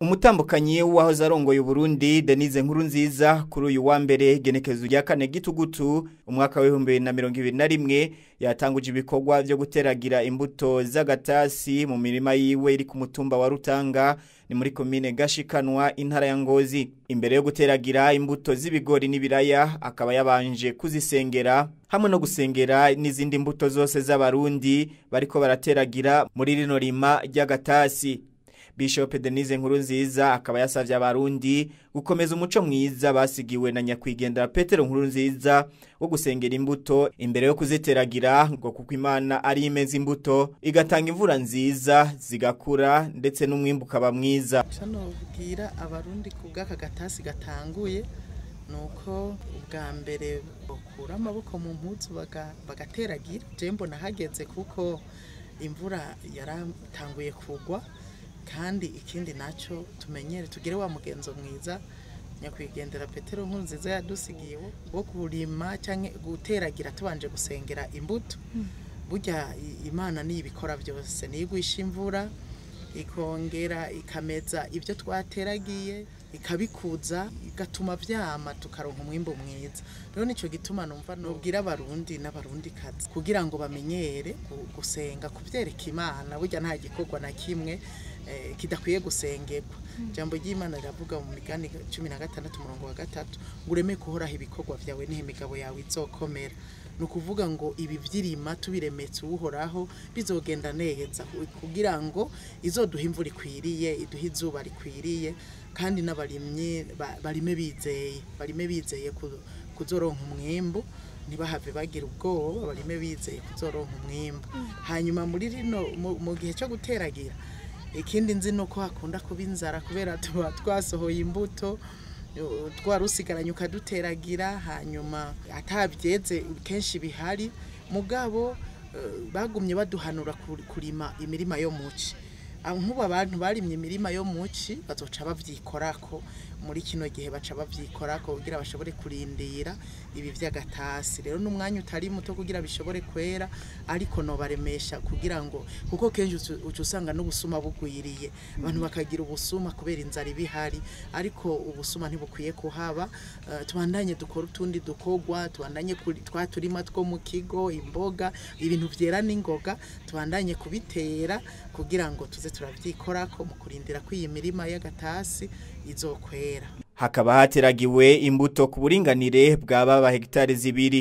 Umutambukanyi w'uwahoze arongoye Burundi Denise Nkurunziza kuri uyu wa mbere genekezo rya kane gitugutu umwaka wa 2021 yatanguje ibikorwa byo guteragira imbuto z'agatasi mu mirima yiwe iri ku mutumba wa Rutanga ni muri komine Gashikanwa intara ya Ngozi. Imbere yo guteragira imbuto z'ibigori n'ibiraya akaba yabanje kuzisengera hamwe no gusengera n'izindi mbuto zose z'abarundi bariko barateragira muri rino rima ry'agatasi. Bishop Denise Nkurunziza akaba yasavye abarundi gukomeza umuco mwiza basigiwe na nyakwigendera Petero Nkurunziza wo gusengera imbuto imbere yo kuziteragira ngo kuko Imana ari imeze imbuto igatanga imvura nziza zigakura ndetse n'umwimbu ukaba mwiza. Nobwira abarundi kubw'aka gatasi gatanguye nuko ubwa mbere bakura amaboko mu mpuzu bagateragira. Je mbona hageze kuko imvura yaratanguye kugwa, kandi ikindi naco tumenyere tugire wa mugenzo mwiza nyakwigendera Petero Nkurunziza yadusigiye wo kurima canke guteragira tubanje gusengera imbuto. Burya Imana ni ibikora byose, nigwisha imvura ikongera ikameza ibyo twateragiye ikabikuza igatuma vyama tukaronka umwimbu mwiza. Rero nico gituma numva nobwira abarundi n'abarundikazi kugira ngo bamenyere gusenga kuvyereka Imana. Burya nta gikorwa na kimwe kidakwiye gusengerwa. Jambo ry'Imana riravuga mu migani 16 umurongo wa 3 ngo ureme kuhoraho ibikorwa vyawe nihe imigabo yawe izokomera. Nukuvuga ngo ibi vyirima tubiremetse uhoraho bizogenda neza kugira ngo izoduha imvura ikwiriye, iduhe izuba rikwiriye, kandi n'abarimyi barime bizeye kuzoronka umwimbu, ntibahave bagira ubwoba, barime bizeye kuzoronka umwimbu. Hanyuma muri rino mu gihe cyo guteragira ikindi nzi nuko hakunda kuba inzara kubera tuba twasohoye imbuto twarusigaranye ukaduteragira, hanyuma atabyeze kenshi bihari. Mugabo bagumye baduhanura kurima imirima yo muci. Nkuba abantu barimye imirima yo muci bazoca bavyikorako muri kino gihe, baca bavyikorako kugira bashobore kurindira ibi vy'agatasi. Rero n'umwanya utari muto kugira bishobore kwera, ariko no baremesha kugira ngo kuko kenshi uca usanga n'ubusuma bugwiriye, abantu bakagira ubusuma kubera inzara ibihari, ariko ubusuma ntibukwiye kuhaba. Tubandanye dukora utundi dukogwa, tubandanye twaturima two mu kigo, imboga, ibintu vyera n'ingoga, tubandanye kubitera kugira ngo tuze turavyikorako mu kurindira ko iyi mirima y'agatasi izokwera. Hakaba hateragiwe imbuto ku buringanire bw'aba hegitari 2.